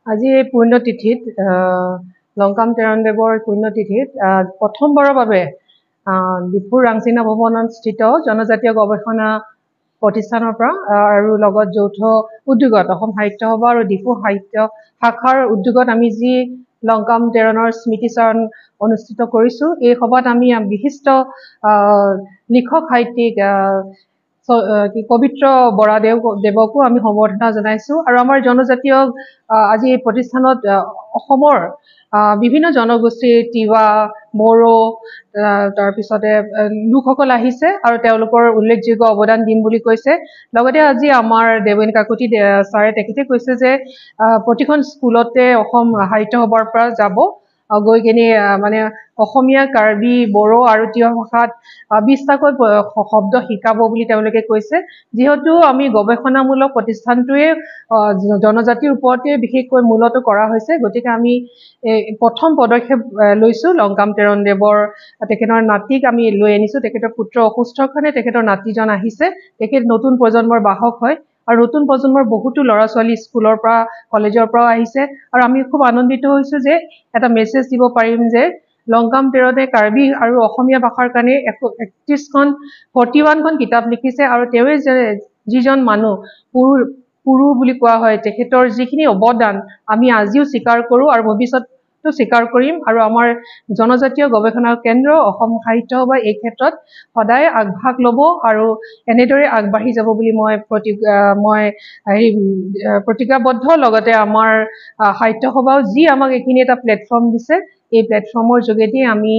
আজি এই পুণ্যতিথিত, লংকাম তেৰণদেৱৰ পুণ্যতিথিত প্ৰথমবাৰৰ বাবে ডিফুৰ ৰাংচিনা ভৱনস্থিত জনজাতীয় গৱেষণা প্ৰতিষ্ঠানৰ পৰা আৰু লগত যৌথ উদ্যোগত অসম সাহিত্য সভা আৰু ডিফু সাহিত্য শাখাৰ উদ্যোগত আমি যি লংকাম তেৰণৰ স্মৃতিচাৰণ অনুষ্ঠিত কৰিছোঁ, এই সভাত আমি বিশিষ্ট লিখক সাহিত্যিক পবিত্ৰ বৰাদেৱ দেৱকো আমি সম্বৰ্ধনা জনাইছোঁ। আৰু আমাৰ জনজাতীয় আজি এই প্ৰতিষ্ঠানত অসমৰ বিভিন্ন জনগোষ্ঠীৰ তিৱা, বড়ো, তাৰপিছতে লোকসকল আহিছে আৰু তেওঁলোকৰ উল্লেখযোগ্য অৱদান দিম বুলি কৈছে। লগতে আজি আমাৰ দেৱেন কাকতি ছাৰে, তেখেতে কৈছে যে প্ৰতিখন স্কুলতে অসম সাহিত্য সভাৰ পৰা যাব, গৈ কিনে মানে অসমীয়া, কাৰ্বি, বড়ো আৰু তিৱা ভাষাত 20টাকৈ শব্দ শিকাব বুলি তেওঁলোকে কৈছে। যিহেতু আমি গৱেষণামূলক প্ৰতিষ্ঠানটোৱে জনজাতিৰ ওপৰতে বিশেষকৈ মূলতঃ কৰা হৈছে, গতিকে আমি এই প্ৰথম পদক্ষেপ লৈছোঁ। লংকাম তেৰণদেৱৰ তেখেতৰ নাতিক আমি লৈ আনিছোঁ। তেখেতৰ পুত্ৰ অসুস্থৰ কাৰণে তেখেতৰ নাতিজন আহিছে। তেখেত নতুন প্ৰজন্মৰ বাহক হয় আৰু নতুন প্ৰজন্মৰ বহুতো ল'ৰা ছোৱালী স্কুলৰ পৰা, কলেজৰ পৰাও আহিছে। আৰু আমি খুব আনন্দিত হৈছোঁ যে এটা মেছেজ দিব পাৰিম যে লংকাম তেৰণে কাৰ্বি আৰু অসমীয়া ভাষাৰ কাৰণে 31খন, 41খন কিতাপ লিখিছে। আৰু তেওঁৱে যে যিজন মানুহ পুৰু বুলি কোৱা হয়, তেখেতৰ যিখিনি অৱদান আমি আজিও স্বীকাৰ কৰোঁ আৰু ভৱিষ্যতো স্বীকাৰ কৰিম। আৰু আমাৰ জনজাতীয় গৱেষণা কেন্দ্ৰ অসম সাহিত্য সভা এই ক্ষেত্ৰত সদায় আগভাগ ল'ব আৰু এনেদৰে আগবাঢ়ি যাব বুলি মই হেৰি প্ৰতিজ্ঞাবদ্ধ। লগতে আমাৰ সাহিত্য সভাও যি আমাক এইখিনি এটা প্লেটফৰ্ম দিছে, এই প্লেটফৰ্মৰ যোগেদি আমি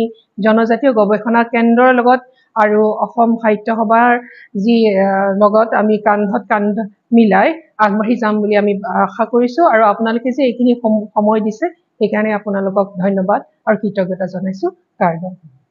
জনজাতীয় গৱেষণা কেন্দ্ৰৰ লগত আৰু অসম সাহিত্য সভাৰ যি লগত আমি কান্ধত কান্ধ মিলাই আগবাঢ়ি যাম বুলি আমি আশা কৰিছোঁ। আৰু আপোনালোকে যে এইখিনি সময় দিছে, সেইকাৰণে আপোনালোকক ধন্যবাদ আৰু কৃতজ্ঞতা জনাইছোঁ। কাৰ্ড